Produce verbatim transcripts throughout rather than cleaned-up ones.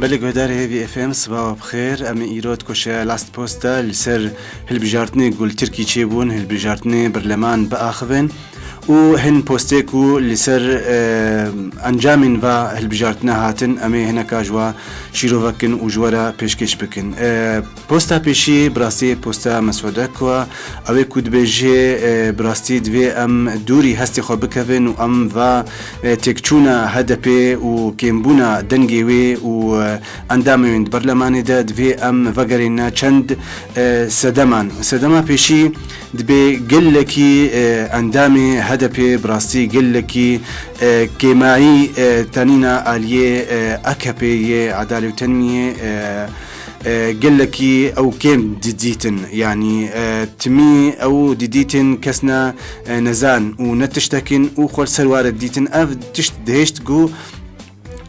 Belê guhdarê Hêvî F M, sibawa bi xêr. Em ê îro di koşeya Last Posta li ser hilbijartinê ku li Tirkî çêbûn, hilbijartinê birleman biaxivin û hin postê ku li ser, e, encamên va hilbijartina hatin, em ê hineka ji wa şîrove kin û ji we re pêşkêş bikin. E, posta pêşî bi rastî posta Mesûd Eko, ew ê ku dibêje, e, bi rastî divê em dûrî hestê xwe bikevin û em va, e, têkçûna H D P û kêmbûna dengê wê û, e, endamên di berlemanê de divê em vegerîne çend, e, sedeman. Sedema pêşî dibê gelekî, e, endamê H D P bi rastî gelekî, e, kêmayî, e, tenîna aliyê, e, A K P yê Edalê û Tenmiyê, e, e, gelekî ew kêm didîtin. Yanî, e, timî ew didîtin kes ne, e, nezan û ne tiştekin û xwe li ser ware didîtin. Ev tişt dihêşt ku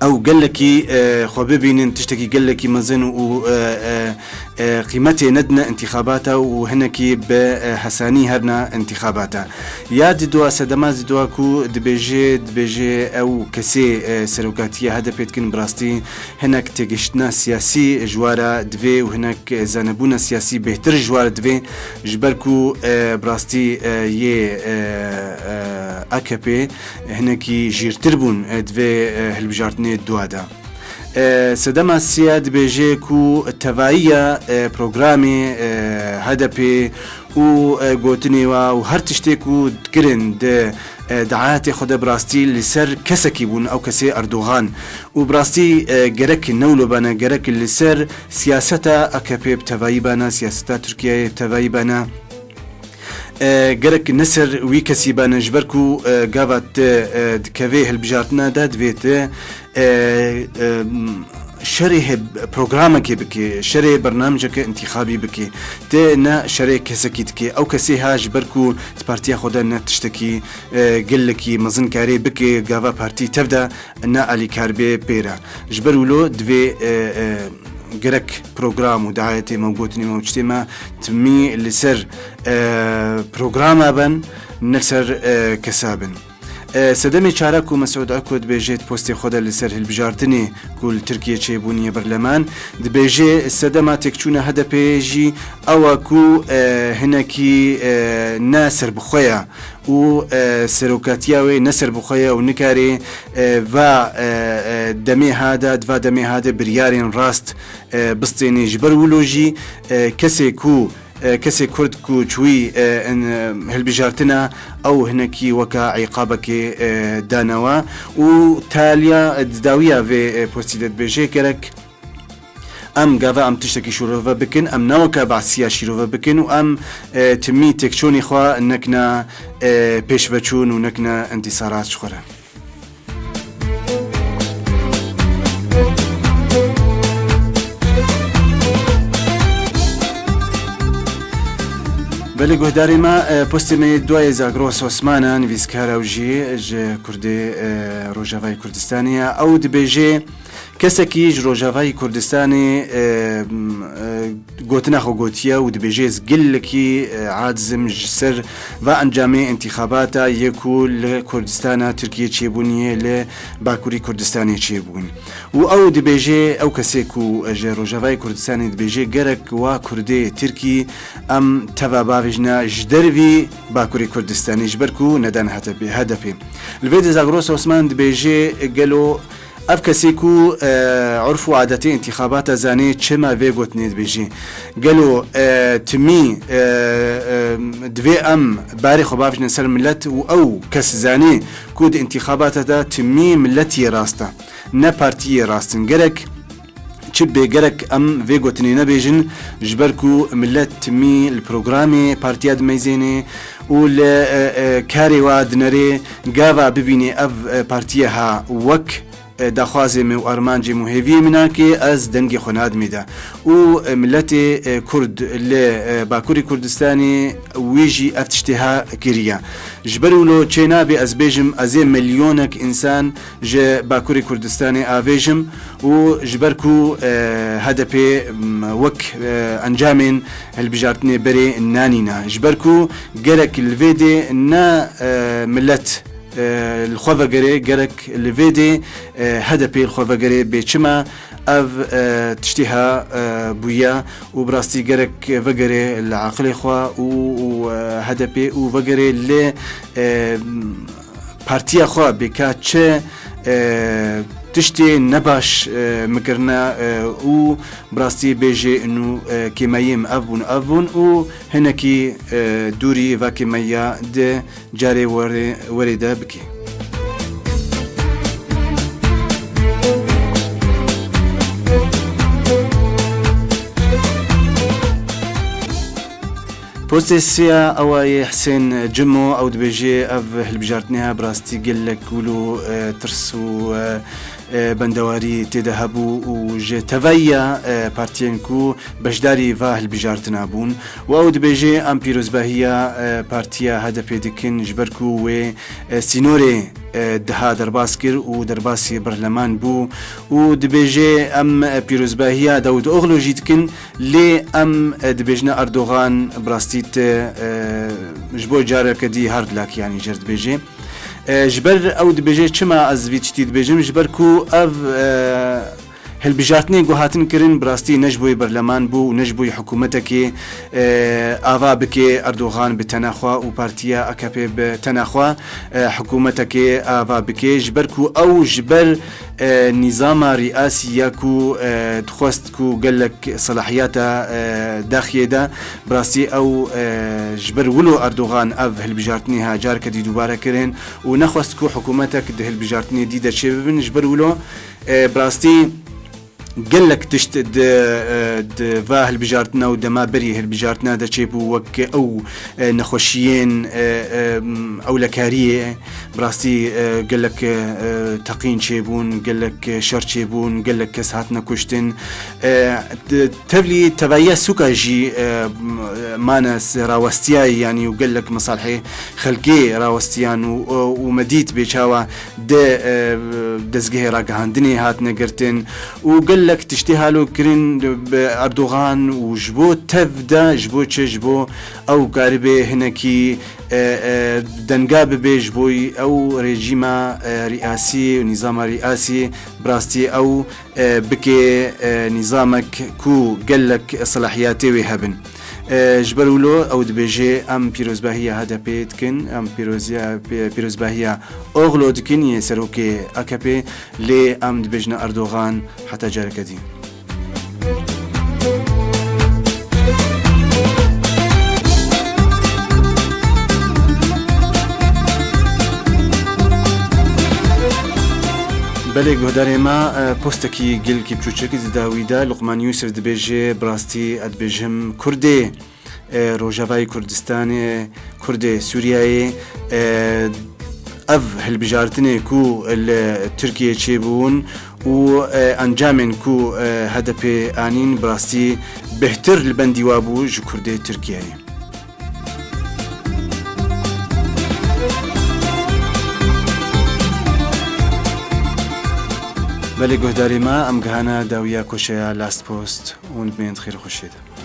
ew gelekî, e, xwe bibînin tiştekî gelekî mezin û, e, e, e, qîmetê nedine întîxabata û hinekî bi, e, hesanî herine întîxabata. Ya di dua sedema zî dua ku dibêje, dibêje ew kesê, e, serokatiya H D P dikin bi rastî hinek têgihiştina siyasî ji we re divê û hinek zanebûna siyasî bêhtir ji we re divê, ji ber ku, e, bi rastî, e, yê, e, e, A K P hinekî jîrtir bûn, e, di vê, e, hilbijartinê dua de. E, sedema sê dibêje ku tevayiya, e, programê, e, H D P û, e, gotinê wa û her tiştê ku dikirin di, e, dayatê xwe de bi rastî li ser kesekî bûn, ew kesê Erdogan. Û bi rastî, e, gerek newlo bene, gerek li ser siyaseta A K P bi tevayî bene, siyaseta Tirkiyeyê bi tevayî bene. E, gerek ne ser wî kesî bene, ji ber ku, e, gava te, e, dikevê hilbijartina de divê te, e, e, şerê heb-, programekê bike, şerê bernamijeke întîxabî bike. Te ne şerê kesekî dike. Ew kesê ha ji ber ku di partiya xwe de ne tiştekî, e, gelekî mezin karê bike, gava partî tev de ne alîkar bê pê re. Ji ber wilo divê, e, e, gerek program û dayetê me û gotinê me û tiştê me timî li ser, e, programa bin, ne li ser, e, kesa bin. E, sedemê çare ku Mesûd Eko dibêje di postê xwe de li ser hilbijartinê ku li Tirkiye çêbûniye birleman, dibêje sedema têkçûna H D P jî ew e ku, e, hinekî, e, ne serbixwe ye û, e, serokatiya wê ne serbixwe ye û nikarê, e, va, e, e, demê ha de, di va demê ha de biryarên rast, e, bistênê. Ji ber wilo jî, e, kesê ku, e, kesê Kurd ku çûyî, e, in, e, hilbijartina ew hinekî weka îqabekê, e, danewa û taliya, e, di dawiya vê, e, postî de dibêje gerek em gava em tiştekî şîrove bikin, em ne weke Beesiya şîrove bikin û em, e, timî têkçûnê xwe nekine, e, pêşveçûn û nekine întîsarat ji xwe re. Belê guhdarê me, e, postê me yê duayê Zagros Osman e, nivîskar ew jî ji Kurdê, e, Rojavayê Kurdistanê ye. Ew dibêje, kesekî ji Rojavayê Kurdistanê, e, m, e, gotina xwe gotiye û dibêje, ez gelekî, e, aciz im ji ser va encamê întîxabata yê ku li Kurdistana Tirkiye çêbûniye, li Bakurî Kurdistanê çêbûn. Û ew dibêje, ew kesê ku ji Rojavayê Kurdistanê dibêje, gerek wa Kurdê Tirkî em teva bavêjine ji dervî Bakurê Kurdistanê, ji ber ku nedan H D P, H D P. Li vê de Zagros Osman dibêje, gelo ev kesê ku, e, urf û adetê întîxabata zanê, çima vê gotinê dibêje? Gelo, e, timî, e, e, divê em barê xwe bavêjine ser milet û ew kes zanê ku di întîxabata de timî miletiyê rast e, ne partiyê rast in. Gerek çi bê, gerek em vê gotinê nebêjin, ji ber ku milet timî li programê partiya dimeyzênê û li, e, e, karê wa dinerê, gava bibînê ev, e, partiye ha wek, e, daxwazê me û armancê me û hêviyê min nake, ez dengê xwe nadim ê de. Û, e, miletê, e, Kurd li, e, Bakurê Kurdistanê wî jî ev tiştê ha kiriye. Ji ber wilo çê nabe ez bêjim, ez ê milyonek însan ji Bakurê Kurdistanê avêjim û ji ber ku, e, H D P, m, wek, e, encamên hilbijartinê berê nanîne. Ji ber ku gerek li vê dê ne, e, milet e, li xwe vegerê, gerek li vê dê, e, H D P li xwe vegerê bê çima ev, e, tiştê ha, e, bûye û bi rastî gerek vegerê li aqilê xwe û, û, e, H D P û vegerê li, e, partiya xwe bê ka çi, e, tiştê nebaş, e, min kirine, e, û bi rastî bêjê inu, e, kêmeyê min ev bûn, ev bûn û hinekî, e, dûrî va kêmeya di carê werê, werê de bikê. Postê sê ya ewa yê Hisên Cimo, ew dibêje ev hilbijartinê ha bi rastî gelek wilo, e, tirs û, e, e, bendewarî tê de hebû û ji tevayiya, e, partiyên ku beşdarî va hilbijartina bûn û ew dibêje em pîrozbahiya, e, partiya H D P dikin ji ber ku wê, e, sînorê, e, diha derbas kir û derbasî berleman bû û dibêje em, e, pîrozbahiya Davutoglu jî dikin. Lê em, e, dibêjine Erdogan bi rastî te, e, ji bo careke dî hard luck, yanî jêr dibêje. E, ji ber ew dibêje, çima ez vî tiştî dibêjim? Ji ber ku ev, e, hilbijartinê ku hatin kirin bi rastî ne ji bo yê berleman bû û ne ji bo yê hikûmetekê, e, ava bike Erdogan bi tena xwe û partiya A K P bi tena xwe, e, hikûmetekê ava bike. Ji ber ku ew ji ber e, nîzama rîasî ya ku, e, dixwest ku gelek selahiyata, e, daxiyê de, bi rastî ew, e, ji ber wilo Erdogan ev hilbijartinê ha careke dî dubare kirin û nexwest ku hikûmetek di hilbijartinê dî de çêbibin. Ji ber wilo, e, bi rastî gelek tişt di, e, di va hilbijartina û dema berî hilbijartina de çêbû, wek ew, e, nexweşiyên, e, e, ewlekariyê, bi rastî, e, gelek, e, teqîn çêbûn, gelek şer çêbûn, gelek kes hatine kuştin. E, te-, tevlî tevayiya sûka jî, e, m-, mane s-, rawestiyayî, yanî û gelek mesalihê xelkê rawestiyan û, û, û me dît bê çawa di, e, dezgehê ragihandinê hatine girtin û gelek tiştê halo kirin bi Erdogan û ji bo tev de, ji bo çi, ji bo ew karibe hinekî e, e, denga bibe ji bo ew rejîma, e, rîasî û nîzama rîasî bi rastî ew, e, bike, e, nîzamek ku gelek selahiyatê wê hebin. E, ji ber wilo ew dibêje, em pîrozbahiya H D P dikin, em pîroziya, pî-, pîrozbahiya Oglo dikin, yê serokê A K P, lê em dibêjine Erdogan heta careke dî. Belê guhdarê me, e, postekî gelkî biçûçik di dawî de Luqman Yûsif dibêje, bi rastî ez dibêjim Kurdê, e, Rojavayê Kurdistanê, Kurdê Sûriyeyê, e, ev hilbijartinê ku li Tirkiyê çêbûn û, e, encamên ku, e, H D P anîn bi rastî bêhtir li bendî wa bû ji Kurdê Tirkiyeyê. Belê guhdarê me, em gihana dawiya koşeya Last Post û hûn bimên di xêr û xweşiyê de.